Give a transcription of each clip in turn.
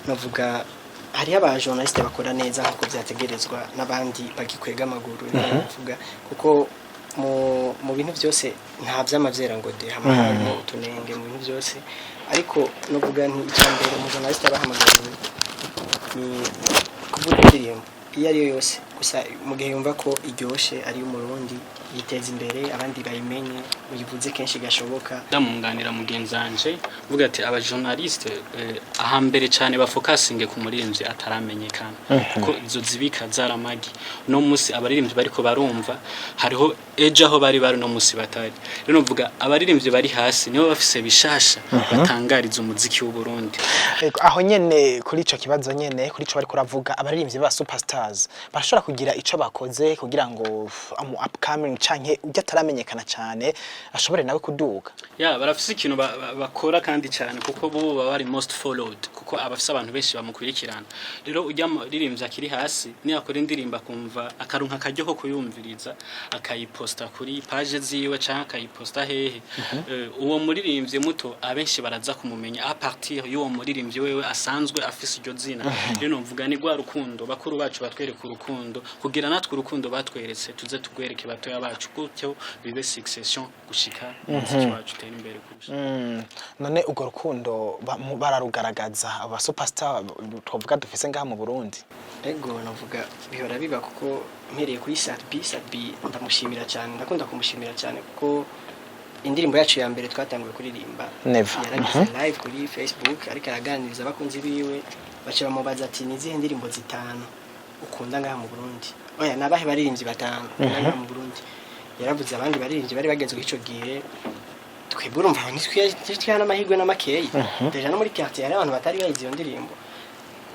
Navuga hariho aba journaliste bakora neza nkuko vyategerezwa, n'abandi bagikwega amaguru. Navuga kuko mu bintu byose nta vyama vyera ngo de, hama harimo utunenge mu bintu byose. Ariko novuga nti icya mbere umu journaliste abahamagariwe ni kuvuga indirimbo iyo ari yo yose gusa, mu gihe yumva ko iryoshe, ari umurundi yiteza imbere, abandi bayimenye, uyivuze kenshi gashoboka. Ndamunganira mugenzi wanje, mvuga ati aba journaliste ahambere cyane bafokasinge ku muririmbyi ataramenyekana, kuko izo zibika zaramagi. No musi abaririmbyi bariko barumva, hariho ejo aho bari no musi batari. Rero mvuga abaririmbyi bari hasi nibo bafise bishasha batangariza umuziki w'u Burundi. Ego, aho nyene kuri ico kibazo nyene, kuri ico bariko uravuga, abaririmbyi ba superstars barashobora kugira ico bakoze kugira ngo amu upcoming canke ujya ataramenyekana cane ashobore nawe kuduga? Ya, barafise ikintu bakora kandi cyane, kuko bo baba bari most followed, kuko abafise abantu benshi bamukurikirana. Rero ujya muririmbyi akiri hasi niyakora indirimbo, akumva akaronka akaryo ko kuyumviriza, akayiposta kuri page ziwe canke akayiposta hehe, uwo muririmbyi muto abenshi baraza kumumenya à partir y'uwo muririmbyi wewe asanzwe afise iryo zina. Rero mvuga ni rwa rukundo bakuru bacu batwereka, urukundo, kugira natwe urukundo batweretse tuze tugwereke batoya bacu, gutyo bibe succession gushika umuziki wacu utere imbere kurusha. None urwo rukundo bararugaragaza aba superstar twavuga dufise ngaha mu Burundi? Ego, navuga bihora biba, kuko mpereye kuri Sat-B. Sat-B ndamushimira cyane, ndakunda kumushimira cyane, kuko indirimbo yacu ya mbere twatanguye kuririmba, Never. yaragize live kuri Facebook ariko araganiriza abakunzi biwe, baca bamubaza ati: "Ni izihe ndirimbo zitanu ukunda ngaha mu Burundi? Oya, nabahe baririmbyi batanu ukunda ngaha mu Burundi?" Yaravuze abandi baririmbyi bari bagezweho ico gihe. Twebwe urumva ntitwiha n'amahirwe n'amakeyi, déjà no muri quartier hari abantu batari bayizi iyo ndirimbo.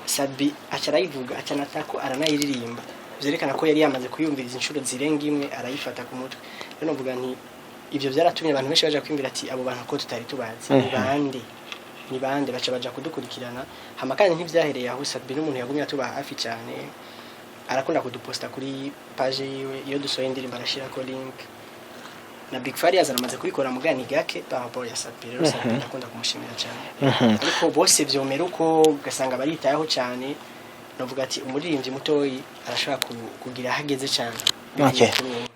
Sat-B aca arayivuga, aca anatako aranayiririmba, vyerekana ko yari yamaze kuyumviriza inshuro zirenga imwe, arayifata ku mutwe. Rero novuga nti ivyo vyaratumye abantu benshi baja kwiyumvira ati: "Abo bantu ko tutari tubazi ni bande? Ni bande?" Baca baja kudukurikirana. Hama kandi ntivyahereye aho, Sat-B n'umuntu yagumye atuba hafi cyane, arakunda kuduposta kuri page yiwe iyo dusohoye indirimbo, arashirako link. Na Big Farious aramaze kubikora, mugani gake par rapport ya Sat-B. Rero Sat-B ndakunda kumushimira cyane, ariko bose vyomera uko ugasanga baritayeho cyane. Novuga ati umuririmbyi mutoyi arashobora kugira aho ageze cyane bivuye kuri uwo.